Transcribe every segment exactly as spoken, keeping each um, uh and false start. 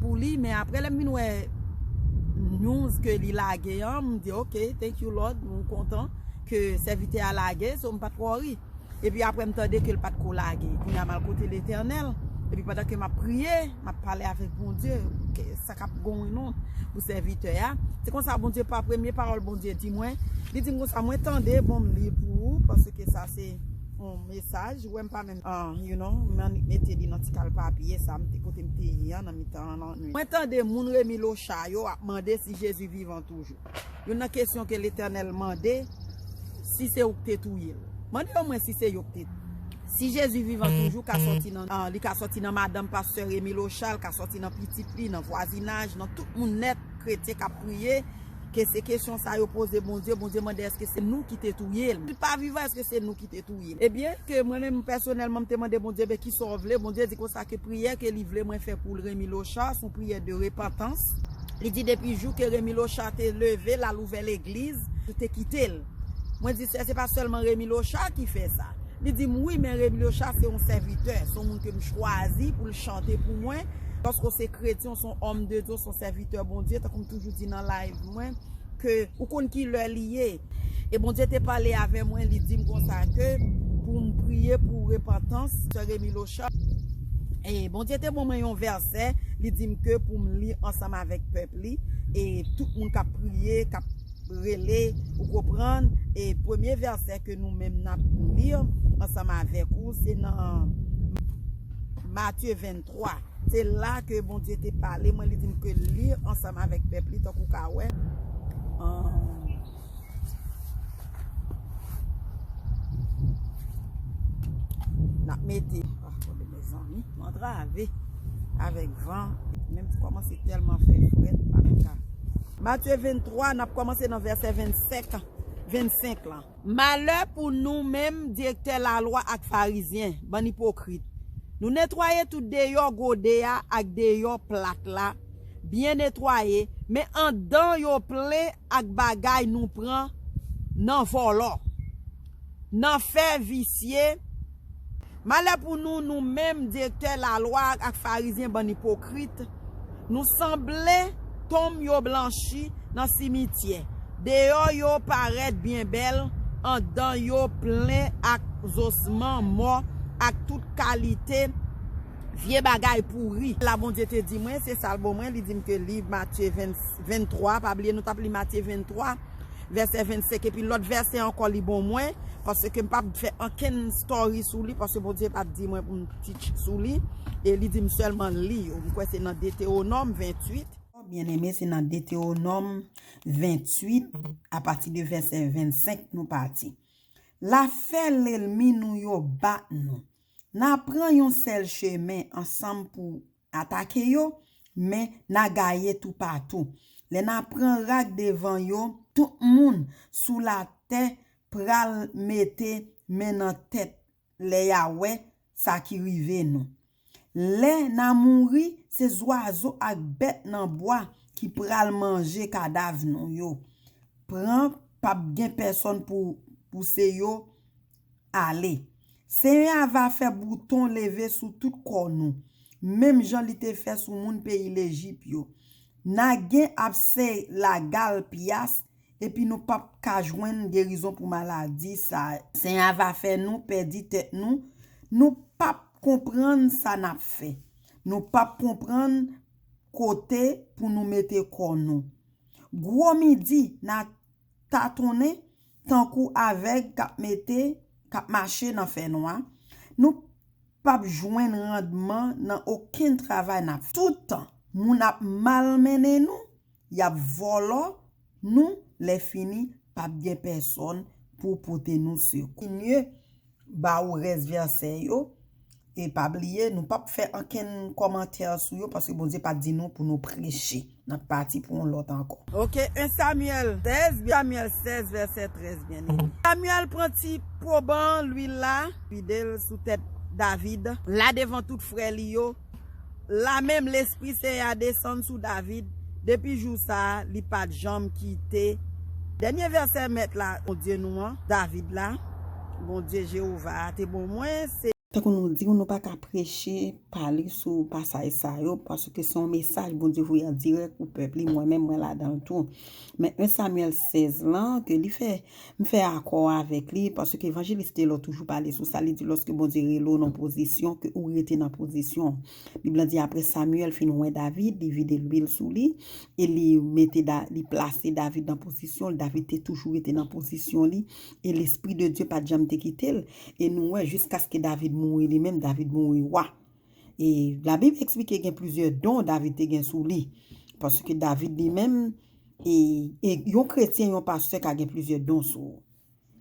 pou li, men apre lè m vin wè news ke li lage an, m di, "Ok, thank you, Lord," m kontan ke sèvitè a lage, so m pa t worry. Epi apre m tande ke l pa t ko lage. Kounye a m al kote Letènèl. Epi pandan ke m ap priye, m ap pale avèk Bondye, ke sa k ap going on pou sèvitè a. Se konsa Bondye pa premye pawòl Bondye di mwen. Li di m konsa, "Mwen tande, bon, m li pou ou, paske sa se yon mesaj." Ou wè m pa menm, ah, you know, m annik mete li nan ti kal papye sa, m te kote m te ye an, nan mitan lannwit. "Mwen tande moun Remi Locha yo ap mande si Jezi vivan toujou. Youn nan kesyon ke Letènèl mande, si se ou k te touye l. Mande yo mwen si se yo k te. Si Jezi vivan toujou, ka sòti nan, ah, li ka sòti nan madanm pastè Remi Locha, l ka sòti nan pitit li, nan vwazinaj, nan tout moun nèt, kretyen k ap priye, ke se kesyon sa yo poze Bondye, Bondye mande èske se nou ki te touye l. Si l pa vivan, èske se nou ki te touye l?" Ebyen, ke mwen menm pèsonèlman, m te mande Bondye, "Ben, kisa w vle?" Bondye di konsa ke priyè ke li vle mwen fè pou l, Remi Locha, se yon priyè de repantans. Li di depi jou ke Remi Locha te leve, l al ouvè legliz, yo te kite l. Mwen di, "Sè, se pa sèlman Remi Locha ki fè sa." Li di m, "Wi, men Remi Locha se yon sèvitè, se yon moun ke m chwazi pou l chante pou mwen. Paske w se kretyen, w se yon òm de Dye, w se yon sèvitè Bondye, tankou m toujou di nan live mwen, ke ou konn ki lè li ye." E Bondye te pale avè mwen, li di m konsa ke pou m priye pou repantans, sè Remi Locha. E Bondye te ban mwen yon vèsè, li di m ke pou m li ansanm avèk pèp li, e tout moun k ap priye, k ap rele, ou konprann? E premye vèsè ke nou menm n ap li ansanm avèk ou, se nan Matye venntwa. Se la ke Bondye te pale mwen, li di m ke li ansanm avèk pèp li, tankou w ka wè. Ahn, n ap mete, ah, tande mezanmi, m antrave avèk van, menm ti kòmanse tèlman fè frèt, pa menm ka. Matye venntwa, n ap kòmanse nan vèsè vennsenk, vennsenk lan. Malè pou nou menm, direktè lalwa ak Farizyen, bann ipokrit! Nou netwaye tout deyò gode a ak deyò plat la, byen netwaye, men anndan yo plen ak bagay nou pran nan vòlò, nan fè visye. Malè pou nou, nou menm, direktè lalwa ak Farizyen, bann ipokrit! Nou sanble tonm yo blanchi nan simityè. Deyò yo parèt byen bèl, anndan yo plen ak zosman mò ak tout kalite vye bagay pouri. La Bondye te di mwen, se sa l ban mwen, li di m ke liv Matye ven, venntwa, pa bliye nou t ap li Matye venntwa, vèsè vennsenk, epi lòt vèsè ankò li ban mwen, paske m p ap fè ankenn story sou li, paske Bondye pa t di mwen pou m teach sou li, e li di m sèlman li yo. M kwè se nan Detewonòm venntuit. Byeneme, se nan Detewonòm venntuit, apati de vèsè vennsenk nou pati. L ap fè lènmi nou yo bat nou. N a pran yon sèl chemen ansanm pou atake yo, men n a gaye toupatou. Lè n a pran rag devan yo, tout moun sou latè pral mete men nan tèt lè y a wè sa ki rive nou. Lè n a mouri, se zwazo ak bèt nan bwa ki pral manje kadav nou yo. Pran, p ap gen pèsòn pou pouse yo ale. Senyè a va fè bouton leve sou tout kò nou, menm jan li te fè sou moun peyi Lejip yo. N a gen abse lagal pyas, epi nou p ap ka jwenn gerizon pou maladi sa a. Senyè a va fè nou pèdi tèt nou, nou p ap konprann sa n ap fè. Nou p ap konprann kote pou nou mete kò nou. Gwo midi, n a tatonnen tankou avèg k ap mete, k ap mache nan fènwa. Nou p ap jwenn randman nan okenn travay n ap fè. Tout tan, moun ap malmennen nou, y ap vòlò nou, lèfini, p ap gen pèsòn pou pote nou sekou. Kontinye ba ou rès vèsè yo. E pa bliye, nou p ap fè ankenn kòmantè sou yo, paske Bondye pa t di nou pou nou preche. N ap pati pou yon lòt ankò. Ok, en Samyèl sèz, Samyèl sèz, vèsè trèz, byeneme. Samyèl pran ti poban lwil la, vide l sou tèt David, la devan tout frè li yo. La menm, Lespri Senyè a desann sou David. Depi jou sa a, li pa t janm kite. Dènye vèsè mèt la, Bondye nou an, David la, Bondye Jewova a te ban mwen, se Tankou nou di w, nou pa ka preche, pale sou pasaj sa yo, paske se yon mesaj Bondye voye an dirèk pou pèp li, mwen menm, mwen ladan l tou. Men en Samyèl sèz lan, ke li fè, m fè akò avèk li, paske evanjelis Taylor toujou pale sou sa, li di lòske Bondye rele w nan pozisyon, ke ou rete nan pozisyon. Bib lan di apre Samyèl fin wè David, li vide lwil sou li, e li mete Da-, li plase David nan pozisyon l, David te toujou rete nan pozisyon li, e Lespri de Dye pa t janm te kite l, e nou wè jiskaske David mouri li menm, David mouri wa. E Labib eksplike gen plizyè don David te gen sou li, paske David li menm, e, e yon kretyen, yon pastè ka gen plizyè don sou ou.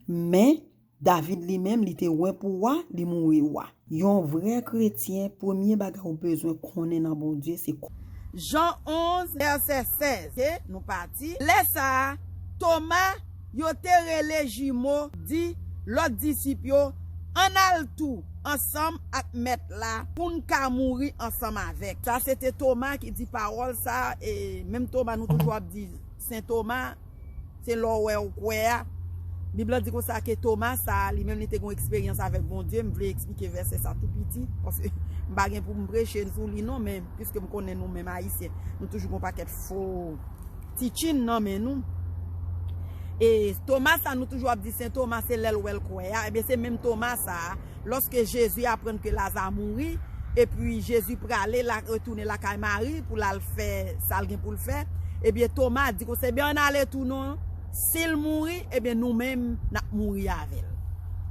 Men, David li menm, li te wen pou wa, li mouri wa. Yon vrè kretyen, premye bagay ou bezwen konnen nan Bondye, se kwa. Jan onz, vèsè sèz, ke nou pati. Lè sa a, Toma, yo te rele jimo, di lòt disip yo, ann al tou ansanm ak Mèt la, pou n ka mouri ansanm avèk. Sa se te Toma ki di pawòl sa a, e menm Toma nou toujou ap di Sen Toma, se lè w wè ou kwè a. Bib lan di konsa ke Toma sa, li menm li te gen yon eksperyans avèk Bondye. M vle eksplike vèsè sa tou piti, paske m pa gen pou m preche sou li non, men piske m konnen nou menm Ayisyen, nou toujou gen yon pakèt fo teaching nan men nou. E Toma sa nou toujou ap di Sen Toma, se lè l wè l kwè a. Ebyen, se menm Toma sa, lòske Jezi aprann ke Laza mouri, epi Jezi prale la, retounen lakay Mari pou l al fè sa l gen pou l fè, ebyen, Toma di konsa, ebyen, ann ale tou non, si l mouri, ebyen, nou menm, n ap mouri avè l.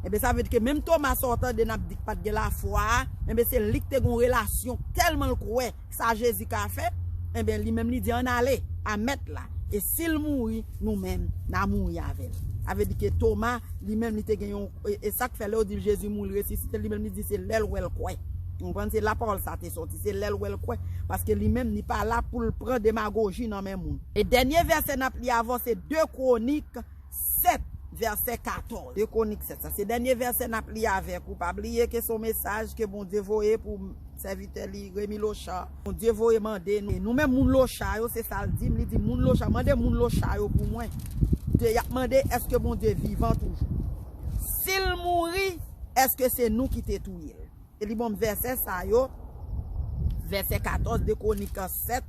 Ebyen, sa vle di ke menm Toma sa w tande n ap di k pa t gen lafwa a, ebyen, se li k te gen yon relasyon tèlman l kwè sa Jezi ka fè, enben, li menm li di, ann ale a Mèt la. E si l mouri, nou menm, n a mouri avè l. Sa vle di ke Toma, li menm, li te gen yon, e, e sa k fè lè yo di l Jezi mouri, resisite, li menm, li di se lè l wè l kwè. Ou konprann? Se la pawòl sa te sòti, se lè l wè l kwè. Paske li menm, li pa la pou l pran demagoji nan men moun. E dènye vèsè n ap li avan, se de Kwonik sèt, vèsè katòz. De Kwonik sèt, sa se dènye vèsè n ap li avèk ou. Pa bliye ke se yon mesaj ke Bondye voye pou sèvitè li, Remy Lochard. Bondye voye mande nou. E nou menm moun Lochard yo, se sa l di m. Li di, moun Lochard, mande moun Lochard yo pou mwen. Te, y ap mande, èske Bondye vivan toujou? Si l mouri, èske se nou ki te touye l? E li ban m vèsè sa yo. Vèsè katòz, de Kwonik sèt,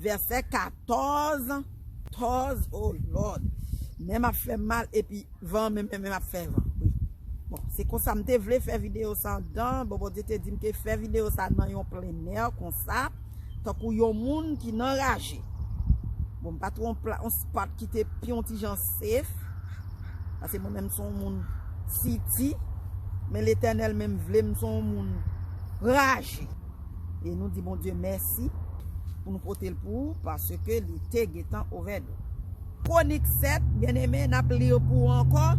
vèsè katòz. Katòz, oh Lord. Men m ap fè m mal, epi van, men, men, men m ap fè van. Wi. Bon, se konsa m te vle fè videyo sa anndan. Bon, Bondye te di m ke fè videyo sa nan yon plenè konsa, tankou yon moun ki nan raje. Bon, m pa twonpe la, yon spot ki te pi yon ti jan safe. Paske mwen menm, m se yon moun city, men Letènèl menm vle m se yon moun raje. E nou di Bondye mèsi pou nou pote l pou ou, paske li te gentan ovèdo. Kwonik sèt, byeneme, n ap li pou ou ankò.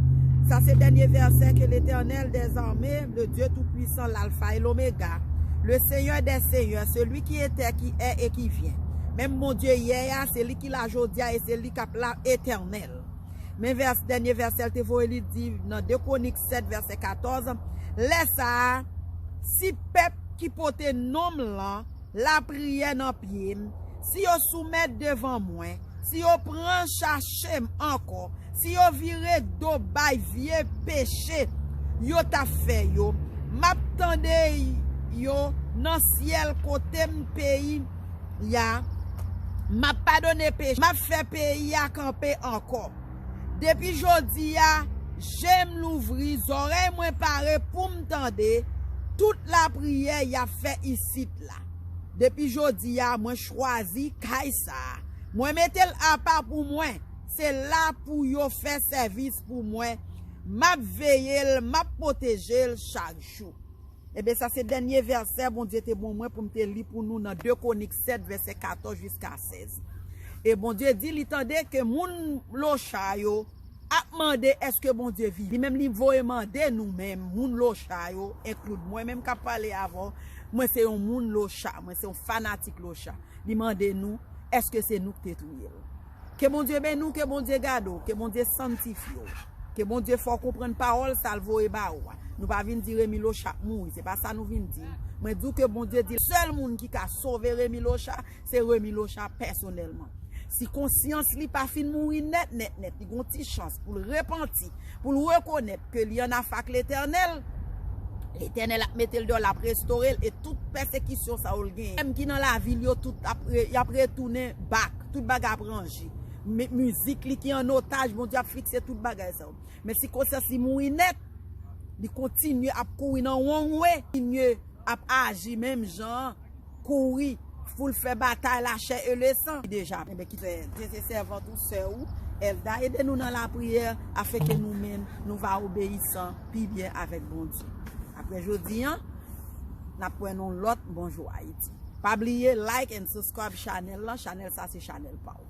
Sa se dènye vèsè ke Letènèl dèzame, le Dieu Tout-Puissant, l'Alpha et l'Oméga, le Seigneur des Seigneurs, celui qui était, qui est et qui vient. Menm Bondye yè a, se li ki la jodi a e se li k ap la etènèl. Men vès, dènye vèsè l te voye, li di nan de Kwonik sèt, vèsè katòz, lè sa a, si pèp ki pote non m lan lapriyè nan pye m, si yo soumèt devan mwen, si yo pran chache m ankò, si yo vire do bay vye peche yo t ap fè yo, m ap tande yo nan syèl kote m peyi a, m ap padone peche, m ap fè peyi a kanpe ankò. Depi jodi a, je m louvri, zòrèy mwen pare pou m tande tout lapriyè y ap fè isit la. Depi jodi a, mwen chwazi kay sa a. Mwen mete l apa pou mwen. Se la pou yo fè sèvis pou mwen. M ap veye l, m ap pwoteje l chak jou. Ebyen, sa se dènye vèsè Bondye te ban mwen pou m te li pou nou nan de Kwonik sèt, vèsè katòz jiska sèz. E Bondye di li tande ke moun Lochard yo ap mande èske Bondye vivan. Li menm li voye mande nou menm, moun Lochard yo, include mwen menm k ap pale avè w, mwen se yon moun Lochard, mwen se yon fanatik Lochard. Li mande nou, èske se nou ki te touye l? Ke Bondye beni w, ke Bondye gade w, ke Bondye sanntifye w. Ke Bondye fè w konprann pawòl sa l voye ba ou a. Nou pa vin di Remy Lochard mouri, se pa sa nou vin di. Mwen di w ke Bondye di sèl moun ki ka sove Remy Lochard, se Remy Lochard pèsonèlman. Si konsyans li pa fin mouri nèt, nèt, nèt, li gon ti chans pou l repanti, pou l rekonèt ke li an afè ak Letènèl, Letènèl ap mete l deyò, l ap restore l, e tout pèsekisyon sa yo l genyen, menm ki nan lavi l yo, tout ap re- y ap retounen back, tout bagay ap ranje. Mi- mizik li ki an otaj, Bondye ap fikse tout bagay sa yo. Men si konsyans li mouri nèt, li kontinye ap kouri nan wrong way, kontinye ap aji menm jan an, kouri, foul fè batay lachè e lesan. Deja, enben ki fè, se sèvant ou sè ou, Elda, ede nou nan lapriyè, afenke nou menm, nou va obeyisan pi byen avèk Bondye. Apre jodi an, n ap wè nou lòt Bonjou Ayiti. Pa bliye like and subscribe chanèl lan, chanèl sa se chanèl pa w.